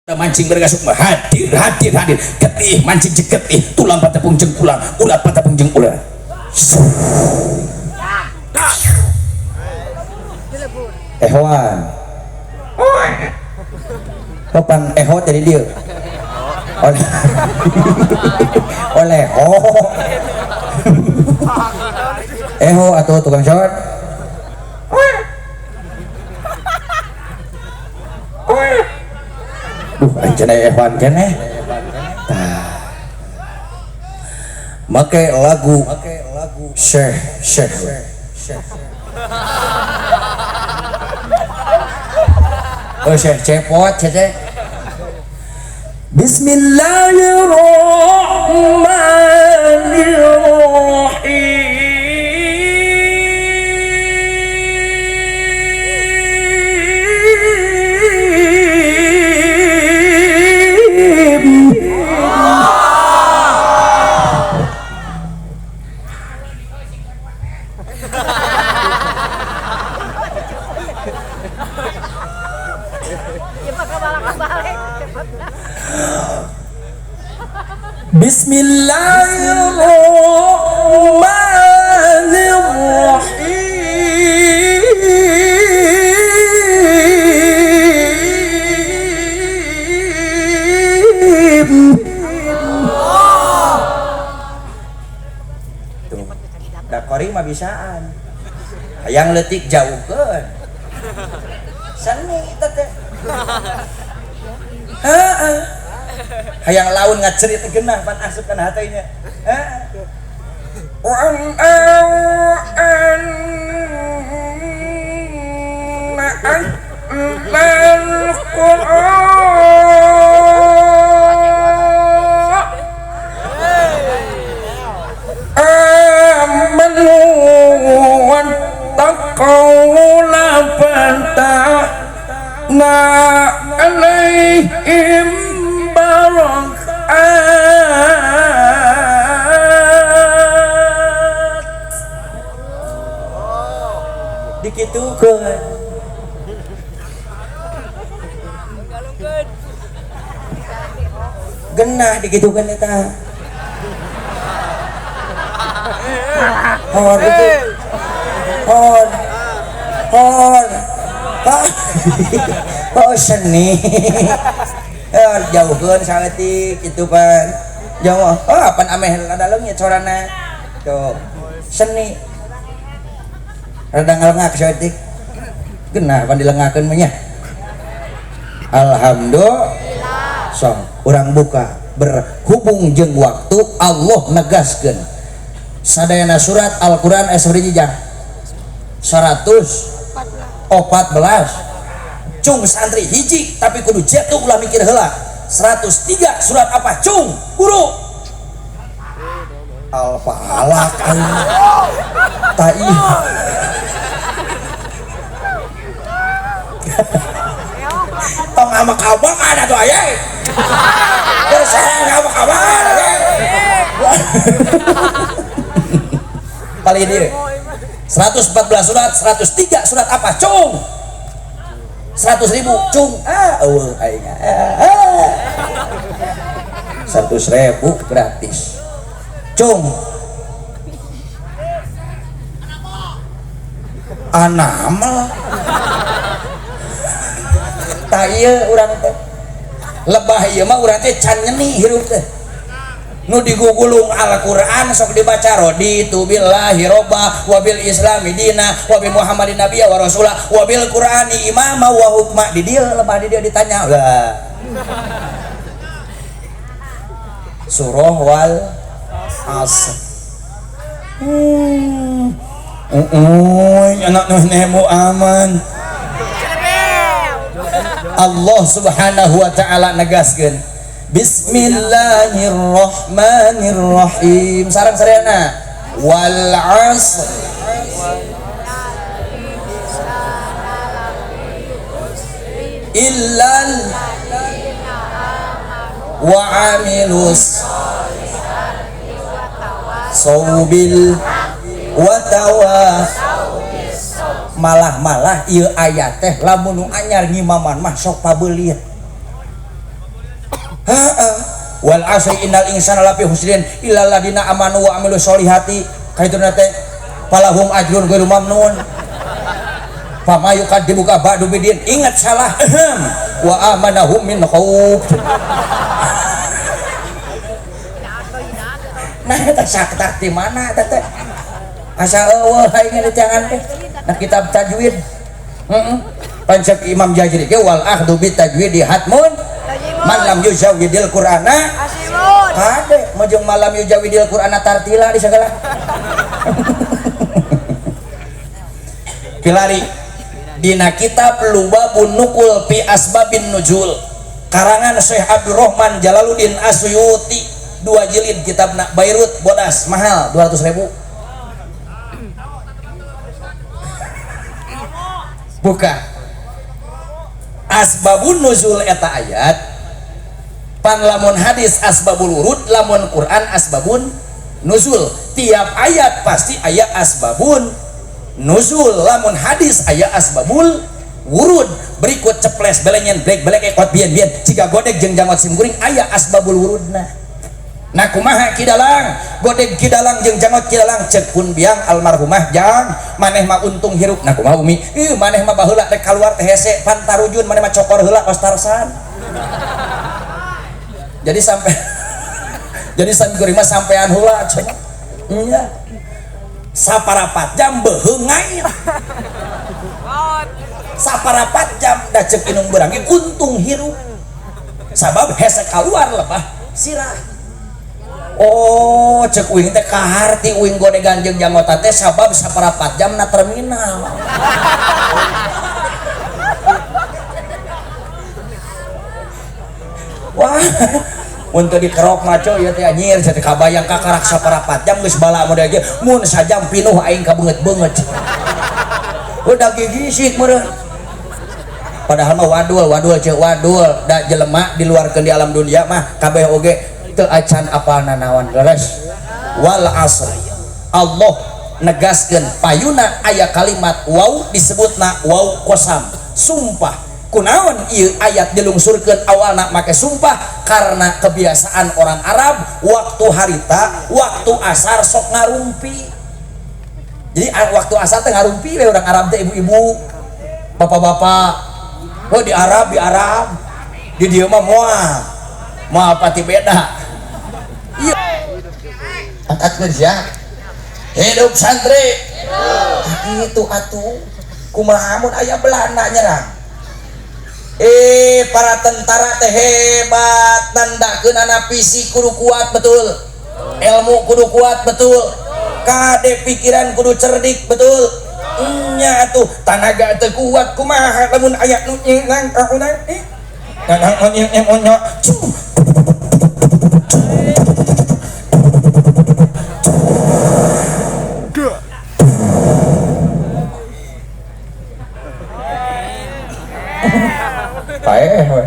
Mancing bergasuk mah hadir hadir hadir getih mancing jeung getih tulang patepung jeung ulang ulat patepung jeung ulat. Ehoan kapan eho jadi dia oleh oleh ho eho atau tukang short. Duh, anjana ehoan keneh. Tah. Make lagu Syekh Syekh. Oh Syekh cepot cece. Bismillahirrahmanirrahim. Bismillahirrahmanirrahim. Tuh, da kori mah bisaan. Hayang leutik jauhkeun. Seni eta teh. Heeh. Hayang laun ngacerit genah pan asup kana hatainya. Heeh. Amanu wattaqau la fatahna alaihim barakat. Dikitukeun. Genah dikitukeun eta. Hor itu. Hor. Hor. Oh seni. Jauhkeun saeutik kitu pan. Jauh. Oh pan ameh rada leungit sorana. Tuh. Seni. Rada ngalengak saeutik. Genah pan dilengakeun mah nya. Alhamdulillah. Sok urang buka berhubung jeung waktu Allah negaskeun. Sadayana surat Al-Qur'an aya sabaraha jang? 114. Cung santri hiji tapi kudu jatuh ulah mikir heula. 103 surat apa cung? Buru. Al-Falaq tai. Tong amak-amakan atuh aya. Terus amak-amakan aya. Paling dia 114 surat, 103 surat apa cung? 100.000 cung. Ah, eueuh aing. 100.000 gratis. Cung. Anamal. Tah ieu urang teh. Lebah ieu mah urang teh can nyeni hirup teh. Nu digugulung Al-Qur'an sok dibaca raditu billahi robba wa bil islami dina wa bi Muhammadin nabiyya wa rasulah wa bil Qur'ani imama wa hukma. Di dieu lebah di dieu ditanya lah. Surah wal asr. Anak nemu aman. Allah Subhanahu wa taala negaskeun Bismillahirrahmanirrahim. Sareng sarena wal asr illal wa amilus saubil watawa. Malah-malah ieu ayat teh lamun nu anyar ngimaman mah sok pabeulit. Heeh. Wal asri innal insana lafi husrin illal ladina amanu wa amilus solihati. Kaituna teh falahum ajrun ghairu mamnun. Fama yukadzibuka ba'du bidin. Ingat salah. Wa amanahum min khauf. Nah eta saktak di mana eta teh? Asa eueuh aing di tangan teh. Nah kitab tajwid. Heeh. Pancak Imam Jazari ge wal akhdu bit tajwidi hatmun man lam yujawidil Qur'ana kade mojong malam yujawidil Qur'ana tartila di segala. Pilari dina kitab Lubabun Nukul fi Asbabin Nuzul karangan Syekh Abdurrahman Jalaluddin Asyuyuti 2 jilid kitabna Beirut bodas mahal 200.000. Buka Asbabun Nuzul eta ayat pan lamun hadis asbabul wurud lamun Quran asbabun nuzul. Tiap ayat pasti aya asbabun nuzul, lamun hadis aya asbabul wurud. Berikut ceples belenyen blek belek ekot bien bien ciga godeg jeung jangot simkuring aya asbabul wurudna. Nah kumaha kidalang godeg kidalang jeung jangot kidalang cek pun biang almarhumah jang maneh mah untung hirup. Nah kumaha umi ih maneh mah baheula rek kaluar teh hese pan tarujun maneh mah cokor heula kos Tarsan. Jadi sampai jadi sampai mah sampean heula cenah nya saparapat jam beuheung ngait saparapat jam da cek inung beurang ge untung hirup sabab hese kaluar lebah sirah. Oh cek uing teh kaharti uing godegan jeung jangotan teh sabab saparapat jam na terminal. Wah mun teu dikerok maco ieu teh anjir teh kabayang kakarak saparapat jam geus bala model ge mun sajam pinuh aing kabeungeut-beungeut. Udah gigisik meureun. Padahal mah wadul wadul cek wadul da jelema diluarkeun di alam dunia mah kabeh oge teu acan apalna naon leres. Wal asr Allah negaskeun payuna aya kalimat waw disebutna waw qasam sumpah. Kunaon ieu ayat dilungsurkeun awalna make sumpah karena kebiasaan orang Arab waktu harita waktu asar sok ngarumpi. Jadi waktu asar teh ngarumpi we orang Arab teh ibu-ibu bapak-bapak. Oh di Arab di Arab di dieu mah moal moal pati beda. Iya. Angkatkeun sia. Hidup santri. Hidup. Itu atuh kumaha mun aya Belanda nyerang. Para tentara teh hebat nandakeunana fisik kudu kuat betul. Ilmu kudu kuat betul. Kade pikiran kudu cerdik betul. Nya atuh tanaga teu kuat kumaha lamun aya nu nyeunang ka urang ih. Paeh we.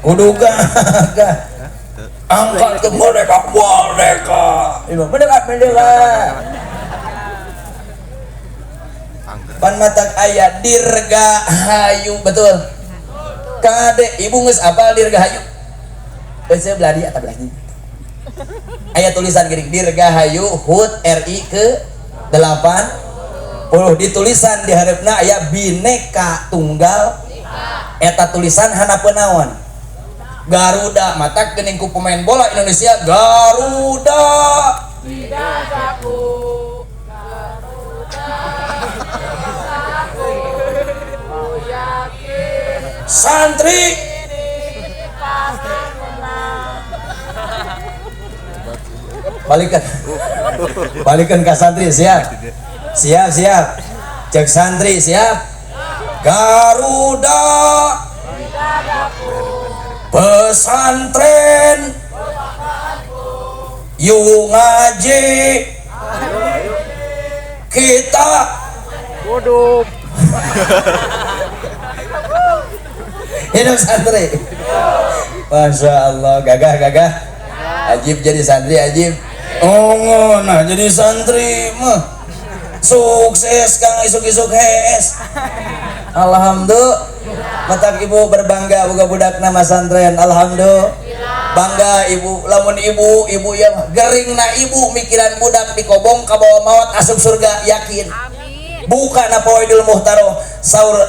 Kudu gagah. Angkat ke mereka merdeka. Merdeka merdeka. Pan matak aya dirgahayu betul. Kade ibu geus apal dirgahayu. Geus belah dieu atawa belah dieu. Aya tulisan geuning dirgahayu HUT RI ke 80 di tulisan di hareupna aya Bineka Tunggal eta tulisan hanapeun naon? Garuda. Matak geuning ku pemain bola Indonesia Garuda. Santri balikan balikan ke santri siap siap siap cek santri siap Garuda pesantren yuk ngaji kita bodoh. Hidup santri. Masya Allah gagah gagah ajib jadi santri ajib. Oh nah jadi santri mah sukses kang isuk-isuk hees. Alhamdulillah. Matak ibu berbangga boga budakna masantren, alhamdulillah. Bangga ibu, lamun ibu, ibu ya geringna ibu mikiran budak dikobong ka bawa maot asup surga yakin. Amin. Buka na Fawaidul Muhtaroh saur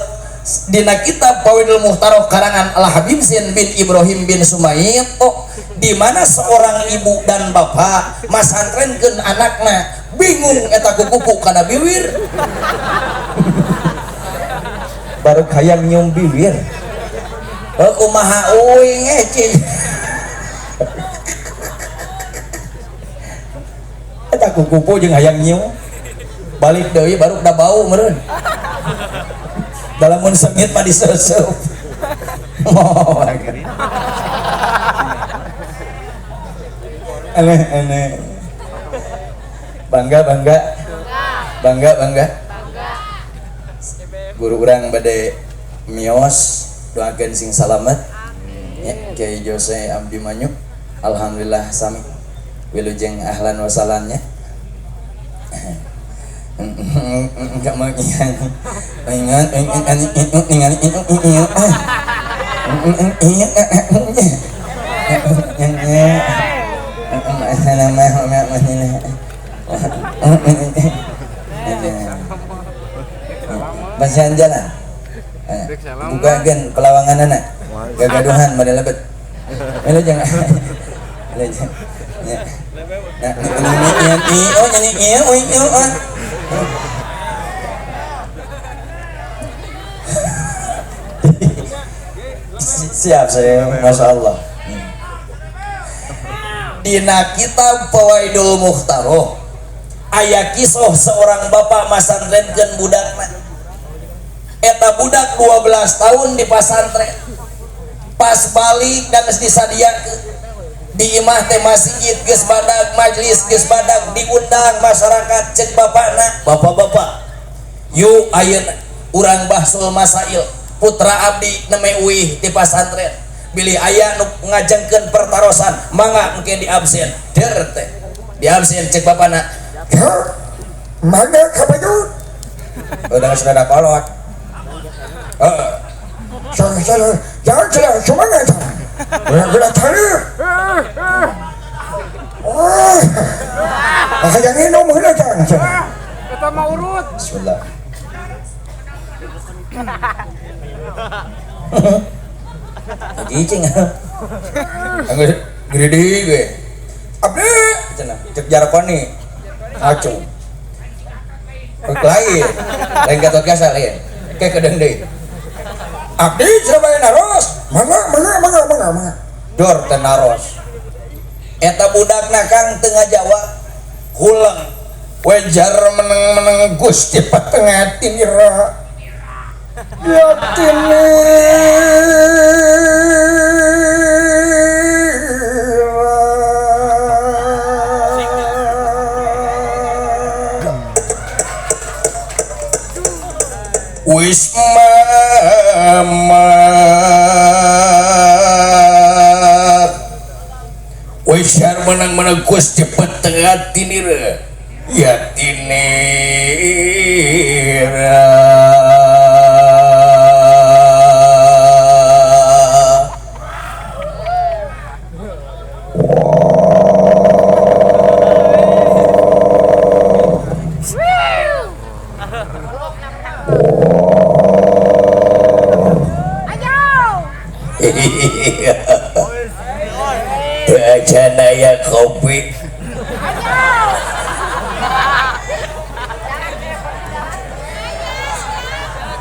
dina kitab Fawaidul Muhtaroh karangan Al Habib Zain bin Ibrahim bin Sumaid, oh di mana seorang ibu dan bapak masantrenkeun anakna bingung eta kukupu kana biwir. Baru hayang nyium biwir. Oh kumaha uing cing. Eta kukupu jeung hayang nyium. Balik deui baru da bau meureun. Dalam mun sengit mah diseusup. Oh, aneh aneh. Bangga bangga. Bangga bangga. Guru urang bade mios doakeun sing salamet. Ya, Kiai Jose Abdi Manyu. Alhamdulillah sami wilujeng ahlan wa sahlannya. Enggak mau ingat basihan jalan buka gen pelawangan anak gagaduhan pada lebet lo jangan lo jangan siap saya, masya Allah. Dina kitab Fawaidul Muhtaroh aya kisah seorang bapak masantrenkeun budakna. Eta budak 12 tahun di pasantren. Pas balik dan geus disadiakeun di imah teh masjid geus badag, majlis geus badag, diundang masyarakat cek bapakna, bapak-bapak yuk ayeuna urang bahsul masail putra abdi neme uih di pasantren bilih aya nu ngajengkeun pertarosan mangga engke di absen der teh di absen cek bapana mangga ka baju udah geus rada kolot heeh jangan semangat udah tali oh hayang minum heula tang Eta mah urut. Bismillah. Cicing. Anggo gridi gue. Abdi cenah cek jarkoni. Acung. Lain. Lain Gatot Kaca lain. Kayak kedeung deui. Abdi Surabaya naros. Mangga mangga mangga mangga mangga. Dor teh naros. Eta budakna Kang teu ngajawab. Huleng wejar meneng-meneng Gusti patengah tinira. Yatinira. Wis mama wejar menang-menang Gusti patengah tinira. Yatinira. Janaya kopi.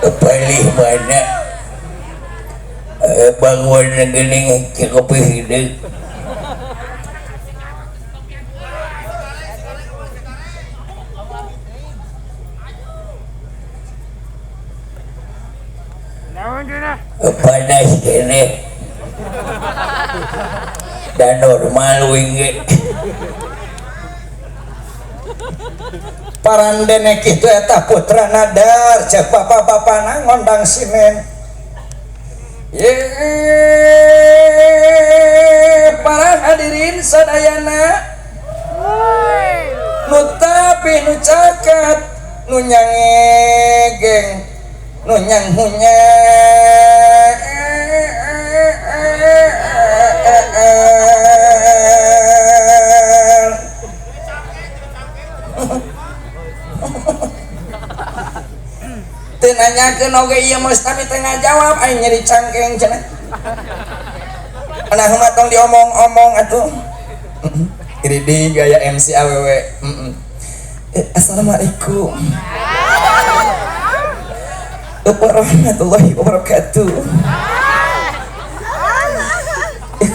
Palih mana bangun gening kopi hideung. Panas keneh. Dan normal wingi. Parandene kitu eta putra nadar cek bapak-bapana ngondang simen. Ye para hadirin sadayana nu tapi nu caket nu nyangegeng nu nyanghunyang Teu nanyakeun oge ieu mustami teu ngajawab aing nyeri cangkeng cenah. Nah mah tong diomong-omong atuh. Ini gaya MC awewe. Assalamualaikum warahmatullahi wabarakatuh.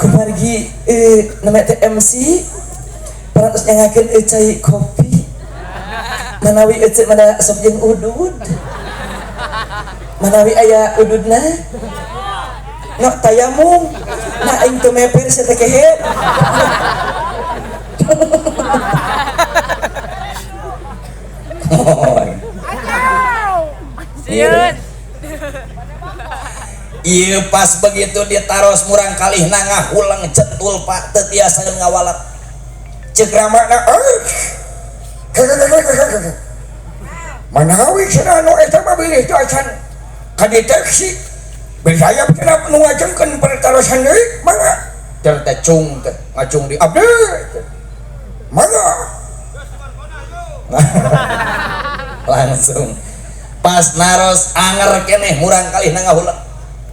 Kumargi namanya teh MC parantos nyangakeun cai kopi. Manawi ece mana sok jeung udud. Manawi aya ududna. No tayamum. Nah aing teu meper sia teh kehed. Iya pas begitu ditaros murang kalih nangah ulang centul pak teu tiasa ngawalak. Ceuk ramana manawi cenah nu eta mah bilih teu acan kadeteksi bilih aya cenah nu ngajengkeun pertarosan deui mangga teh teh cung teh ngacung di abdi mangga langsung pas naros anger keneh murang kalih nangah ulang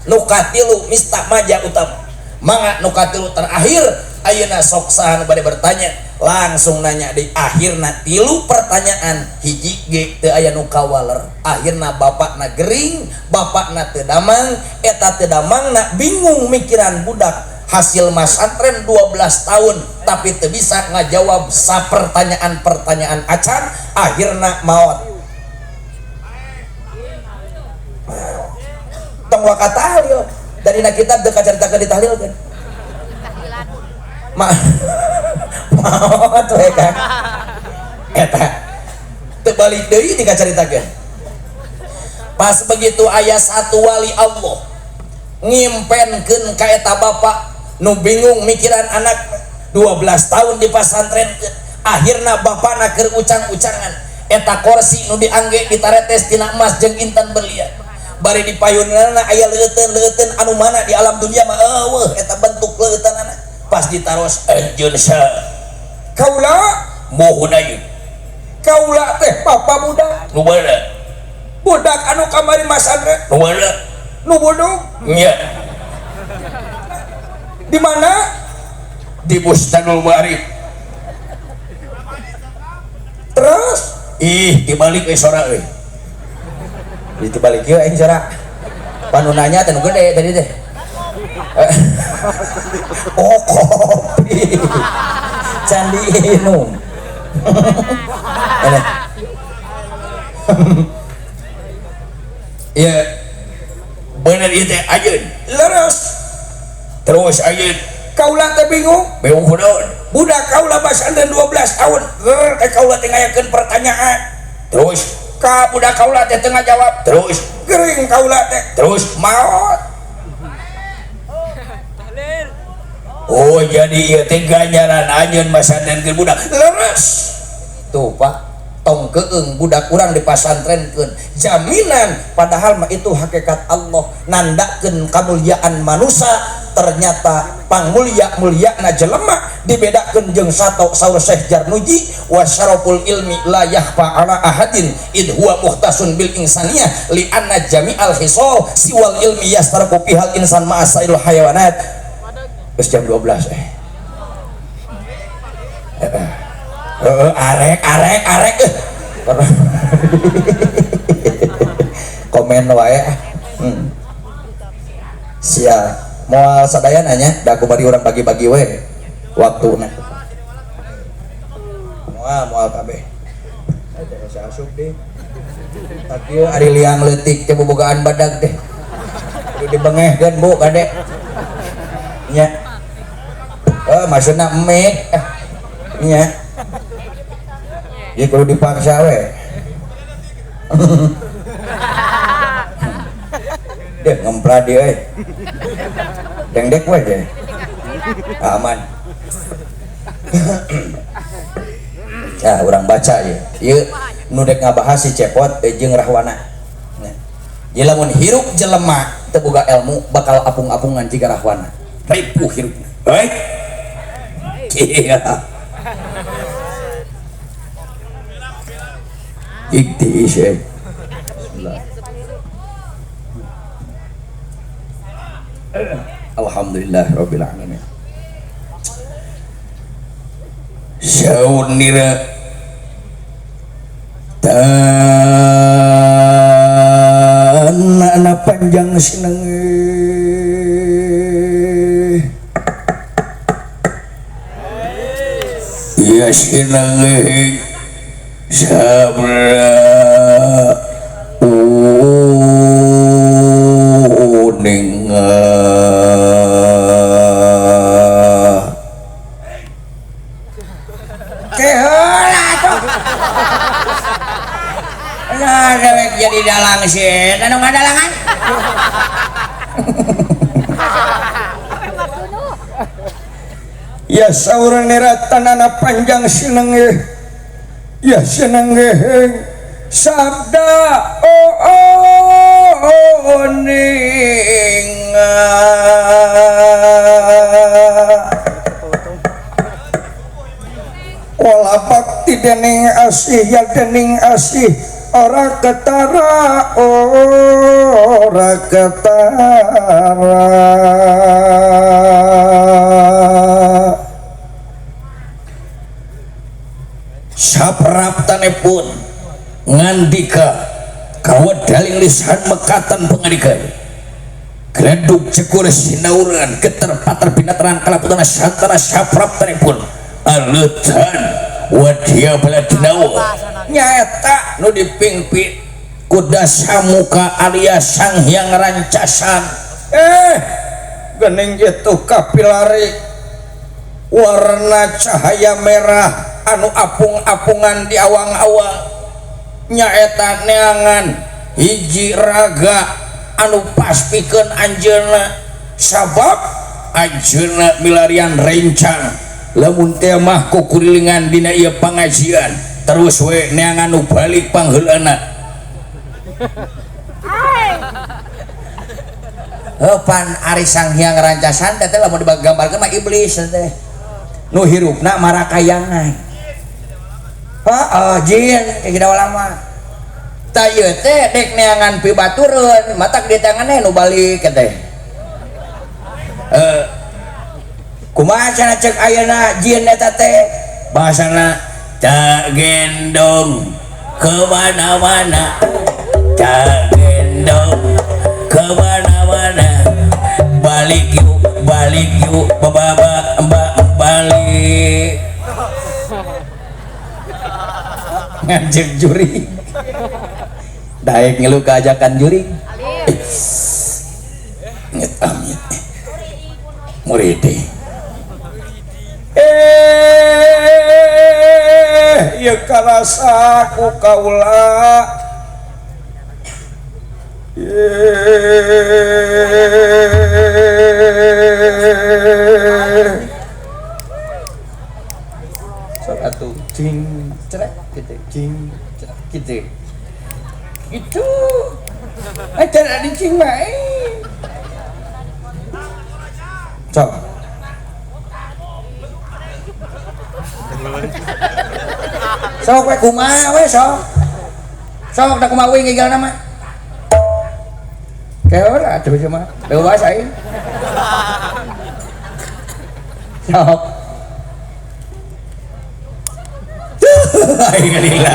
nu katilu mista maja utama mangga nu katilu terakhir ayeuna sok saha nu bade bertanya langsung nanya di akhirna tilu pertanyaan hiji ge teu aya nu kawaler akhirna bapakna gering bapakna teu damang eta teu damangna bingung mikiran budak hasil masantren 12 tahun tapi teu bisa ngajawab sapertanyaan-pertanyaan acan akhirna maot tong waka tahlil dari na kitab teu kacaritakeun ditahlilkeun maot we kan eta teu balik deui dikacaritakeun pas begitu aya satu wali Allah ngimpenkeun ka eta bapak nu bingung mikiran anak 12 tahun di pasantrenkeun akhirna bapana keur ucang-ucangan eta kursi nu diangge ditaretes tina emas jeung intan berlian bari dipayunana aya leuteun-leuteun anu mana di alam dunia mah eueuh eta bentuk leuteunana pas ditaros anjeun sa kaula mohon ayeuna kaula teh bapa budak nu mana budak anu kamari masantren nu mana nu bodong nya di mana di Bustanul Ma'arif terus ih dibalik euy sora euy dibalik ieu aing sora panunanya teh nu gede tadi teh. Oh kopi candi inum. Ya bener ieu teh ajeun leres terus ajeun kaula teh bingung bingung kunaon budak kaula basantren 12 tahun teh kaula teh ngayakeun pertanyaan terus ka budak kaula teh teu ngajawab terus gering kaula teh terus maot. Oh jadi ieu teh ganjaran anjeun masantrenkeun budak leres tuh pak tong keung budak urang dipasantrenkeun jaminan padahal mah itu hakikat Allah nandakeun kamuliaan manusia ternyata pangmulia-muliana jelema dibedakeun jeung sato saur Syekh Jarnuji wasyaraful ilmi la yahfa ala ahadin id huwa muhtasun bil insaniyah li anna jami'al hisal siwal ilmi yastarqu bihal insan ma'asail hayawanat. Terus jam 12 arek arek arek komen wae sia moal sadayana nya da kumaha urang bagi-bagi we waktuna moal moal kabeh teh asa asup deh tak ieu ari liang leutik teh bobogaan badag teh kudu dibengehkeun bu kade nya maksudna emik nya ieu kudu dipaksa we. Deh ngempra dia euy. Dengdek we deh. Aman. Ya urang baca ieu. Ieu nu dek ngabahas si Cepot jeung Rahwana. Nah. Ieu lamun hirup jelema teu boga ilmu bakal apung-apungan jiga Rahwana. Ripuh hirupna. Heuy. Iya. Ikti sih. Alhamdulillah rabbil alamin. Saunira tanana panjang senenge ya senenge sabra uning keheula tuh. Nah, dewek jadi dalang sih, anu ngadalangan. Ya saurang neratanana panjang senenge, ya senenge sabda oning. Wala bakti dening asih ya dening asih ora ketara ora ketara. Sapraptanipun ngandika kawedaling lisan mekatan pengadikan greduk cekur sinauran geter pater binatran kalaputan santana sapraptanipun aleutan wadya baladinawa nyaeta nu dipingpin kuda samuka alias Sang Hyang Rancasan. Gening itu kapilari warna cahaya merah anu apung-apungan di awang-awang nyaeta neangan hiji raga anu pas pikeun anjeunna sabab anjeunna milarian rencang lamun teh mah kukurilingan dina ieu pangajian terus we neangan nu balik pangheulana. Heuh pan ari Sang Hyang Rancasan teh lamun digambarkeun mah iblis teh nu hirupna marakayangan. Heeh jin kayak lama tah ieu teh dek neangan pibatureun matak di tanganna nu balik teh. Kumaha cenah cek ayeuna jin eta teh bahasana tak gendong kemana-mana, tak gendong kemana-mana, balik yuk baba mbak balik. Ngajak juri daek ngeluh keajakan juri nyet amit muridi ya karasa ku kaula sok atuh cing cerek gitu cing cerek gitu gitu acara di cing bae sok sok we kumaha we sok sok da kumaha we ngigalna mah keora atuh mah leuwas aing sok aing lila.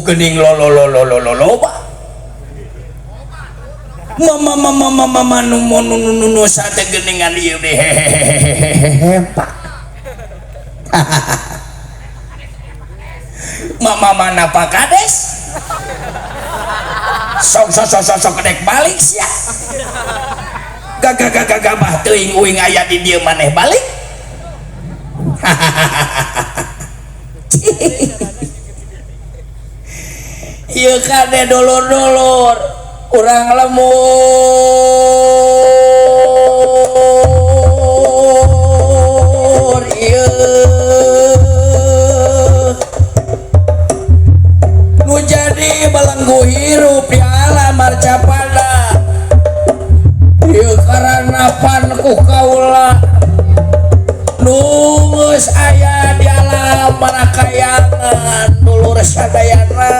Gening lo lo lo lo lo lo lo ba mama mama mama mama nu nu nu nu sate geningan ieu deh hehehe pak. Mama mana Pak Kades sok sok sok sok sok dek balik sia Gagah-gagah teuing uing aya di dieu maneh balik. Ieu kade dulur-dulur urang lemur ieu nu jadi belenggu hirup di alam marcapada ieu karana pan ku kaula nu geus aya di alam parakayangan dulur sadayana.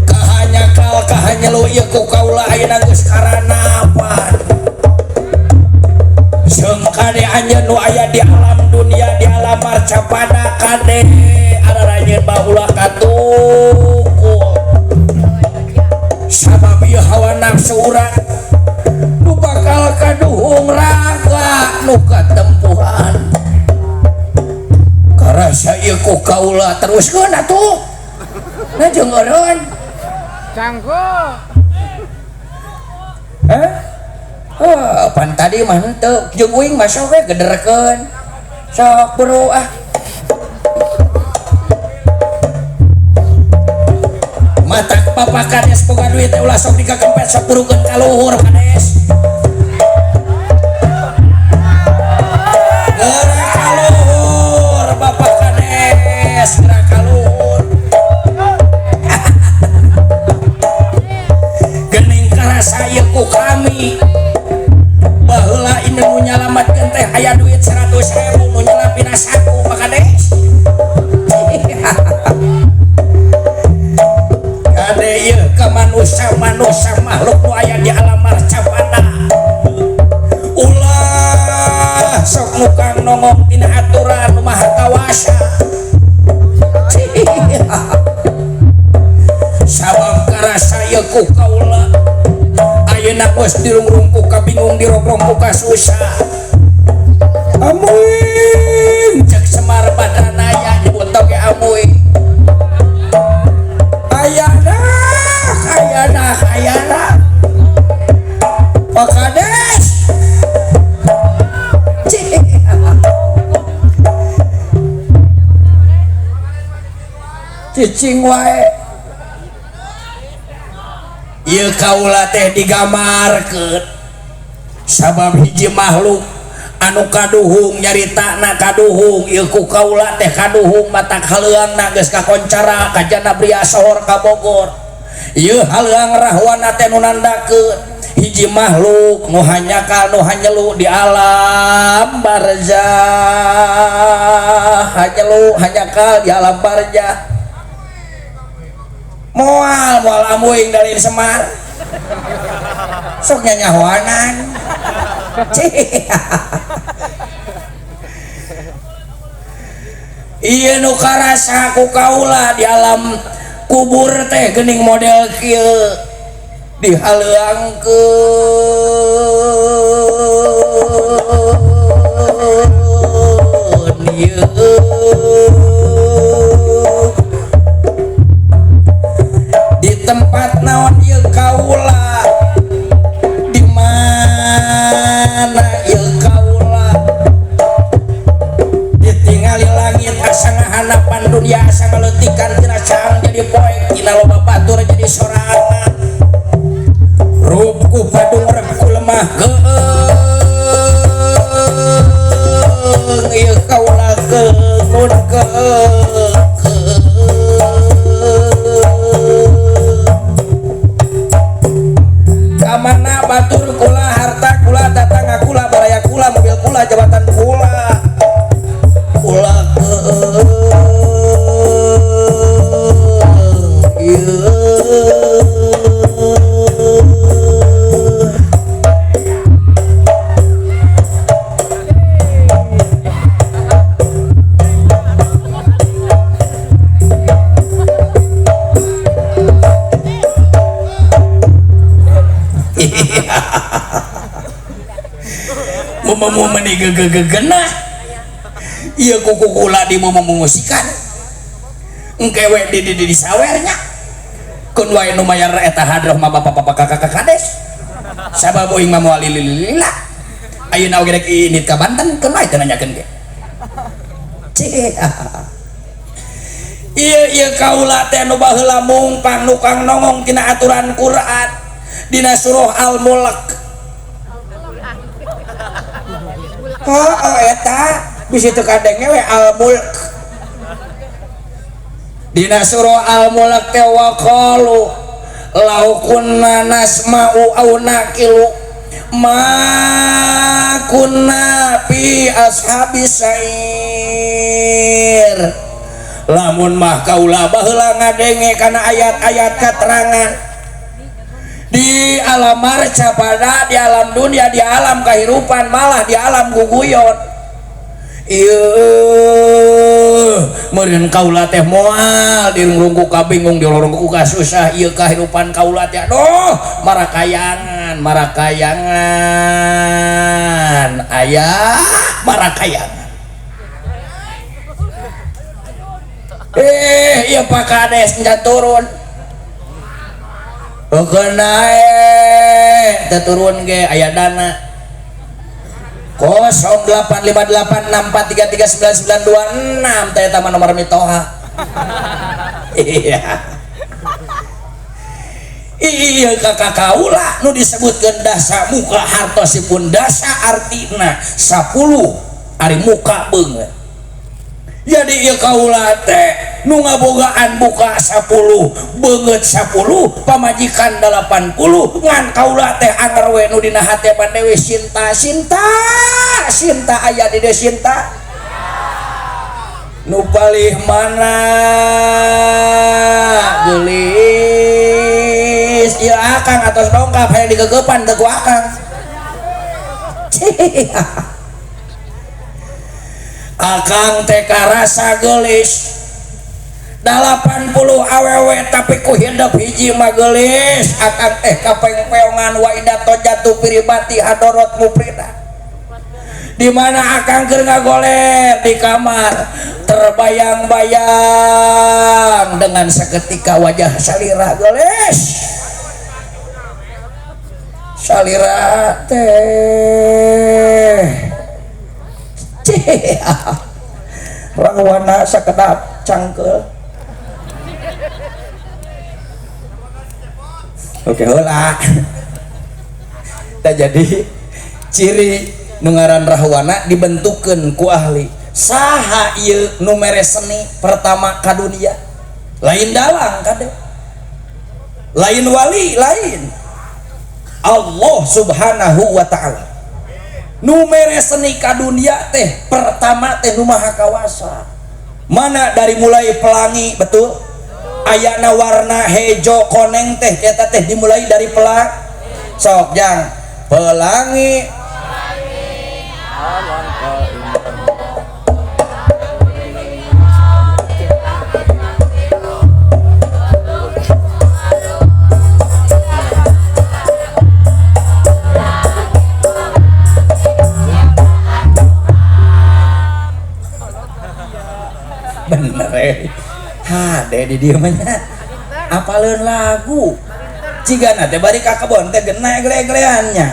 Kahanyakal kahanyelu ieu ku kaula ayeuna geus karanapan. Seung kade anjeun nu aya di alam dunia di alam marcapada kade araranjeun mah ulah katukul. Sabab ieu hawa nafsu urang nu bakal kaduhung raga nu katempuhan. Karasa ieu ku kaula teruskeun atuh. Nah jeung eureun. Canggo. Hah? Oh, pan tadi mah henteu jeung uing mah sok we gederkeun. Sok bro ah. Mata Bapak Kades boga duit teh ulah sok dikakempet sok burukeun ka luhur Kades. Gerak ka luhur Bapak Kades, gerak ka luhur. Gening karasa ieu ku kami. Baheula ini nu nyalametkeun teh aya duit 100.000 nu nyelapina saku Pak Kades. Kade ieu ka manusia-manusia makhluk nu aya di alam marcapada. Ulah sok nukang nongong tina aturan nu maha kawasa. Sabab karasa ieu ku kaula ayeuna geus dirungrung ku kabingung dirobrong ku kasusah. Amuing cek Semar Badranaya nyebut oge amuing. Ayana, ayana, ayana. Pak Kades. Cicing wae. Ieu kaula teh digambarkeun sabab hiji makhluk anu kaduhung nyaritana kaduhung ieu ku kaula teh kaduhung matak haleuangna geus kakoncara ka Janabria sohor ka Bogor. Ieu haleuang rahwana teh nu nandakeun hiji makhluk nu hanyakal nu hanyelu di alam barzah, hanyelu hanyakal di alam barzah. Moal moal amuing dari Semar sok nyanyahoanan. Ieu nu karasa ku kaula di alam kubur teh geuning model kieu dihaleuangkeun ieu di tempat naon ieu kaula, di mana ieu kaula ditingali langit asa ngahanapan dunia asa ngaleutikan tina caang jadi poek tina loba batur jadi sorangan rupku padung repku lemah geung ieu kaula geun geung. Kamana batur kula, harta kula, tetangga kula, baraya kula, mobil kula, jabatan kula, kula meni iya kuku kula di mengungsikan engkewe di sawernya Kun wae nu mayar eta hadroh mah bapak-bapak kakak kades. Sabab uing mah moal lililila. Ayeuna oge rek indit ka Banten keun wae teu nanyakeun ge. Cih. Ieu ieu kaula teh nu baheula mungpang nukang nongong tina aturan Quran dina surah Al-Mulk. Heeh eta bisi teu kadenge we Al-Mulk. Dina surah Al-Mulk teh waqalu law kunna nasma'u aw naqilu ma kunna fi ashabis sa'ir. Lamun mah kaula baheula ngadenge kana ayat-ayat keterangan di alam marca pada di alam dunia, di alam kehidupan, malah di alam guguyon. Ieu meureun kaula teh moal dirungku ka bingung dirungku ka susah ieu kahirupan kaula teh aduh marakayangan marakayangan aya marakayangan. Ieu Pak Kades encan turun. Heukeun nae teu turun ge aya dana 085864339926 teh eta mah nomor mitoha. Iya. Iya kakak kaula nu disebutkeun dasa muka hartosipun dasa artina 10 ari muka beungeut. Jadi ieu kaula teh nu ngabogaan buka 10 beungeut 10 pamajikan 80 ngan kaula teh anger we nu dina hate mah dewe cinta cinta cinta aya di dieu cinta nu palih mana geulis ieu akang atos dongkap hayang digegepan teu ku akang. Akang teh karasa geulis 80 awewe tapi ku hidup hiji mah geulis. Akang teh kapengpeongan wa idato jatuh piribati hadorot muprida. Di mana akang keur ngagoler di kamar terbayang-bayang dengan seketika wajah salira geulis. Salira teh rawana sakedap cangkel. Oke heula. Tah jadi ciri nu ngaran rahwana dibentukkeun ku ahli. Saha ieu nu mere seni pertama ka dunia? Lain dalang kade. Lain wali, lain. Allah Subhanahu wa taala. Nu mere seni ka dunia teh pertama teh nu maha kawasa. Mana dari mulai pelangi, betul? Ayana warna hejo koneng teh eta teh dimulai dari pelang. Sok jang pelangi. Bener hade di dieu mah nya apaleun lagu cigana teh bari ka kebon teh gena egle-egleannya.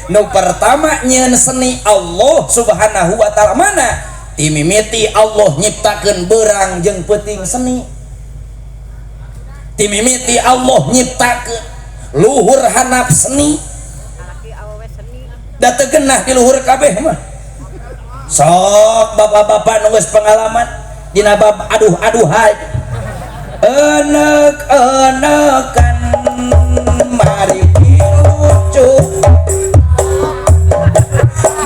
Nu pertama nyieun seni Allah Subhanahu wa taala mana timimiti Allah nyiptakeun beurang jeung peuting seni. Timimiti Allah nyiptakeun luhur hanap seni. Da teu genah di luhur kabeh mah. Sok bapak-bapak nu geus pengalaman dina bab aduh-aduhai. Enek-enekan mari dilucu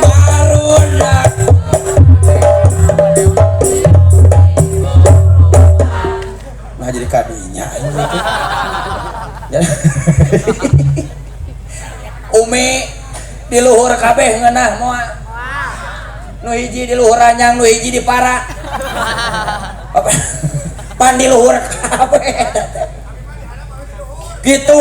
barudak. Nah jadi kadinya ini. Umi di luhur kabeh ngeunah moal. Nu hiji di luhur anyang, nu hiji di para. Pan di luhur kabeh. Gitu.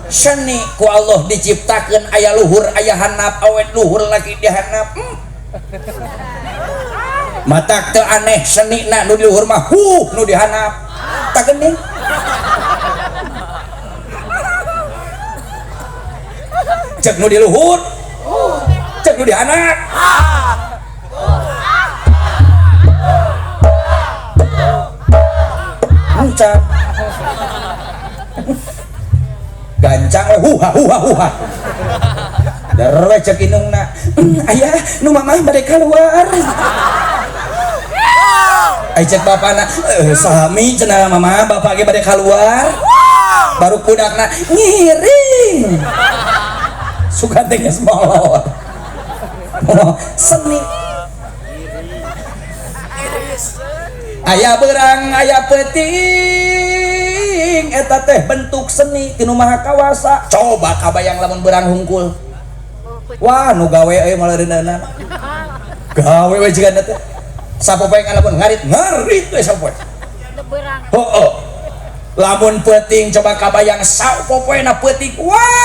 Seni ku Allah diciptakeun aya luhur aya hanap, awet luhur lagi di hanap. Matak teu aneh senina nu di luhur mah huh nu dihanap. Tak geuning. Cek nu di luhur, cek nu dihanap. Gancang. Gancang we huha huha huha. Derwe cek indungna. Ayah nu mamah bade kaluar. Ai cek bapana, sami cenah mama bapak ge bade kaluar. Baru kudakna ngiring. Suka teh geus molor. Oh, seni. Aya berang aya peuting eta teh bentuk seni tinu Maha Kawasa. Coba kabayang lamun berang hungkul. Wah nu gawe euy maleureunana. Gawe we jiga teh. Sapopoe lamun ngarit ngarit we sapopoe. Heeh. Lamun peuting coba kabayang sapopoena peuting. Wah.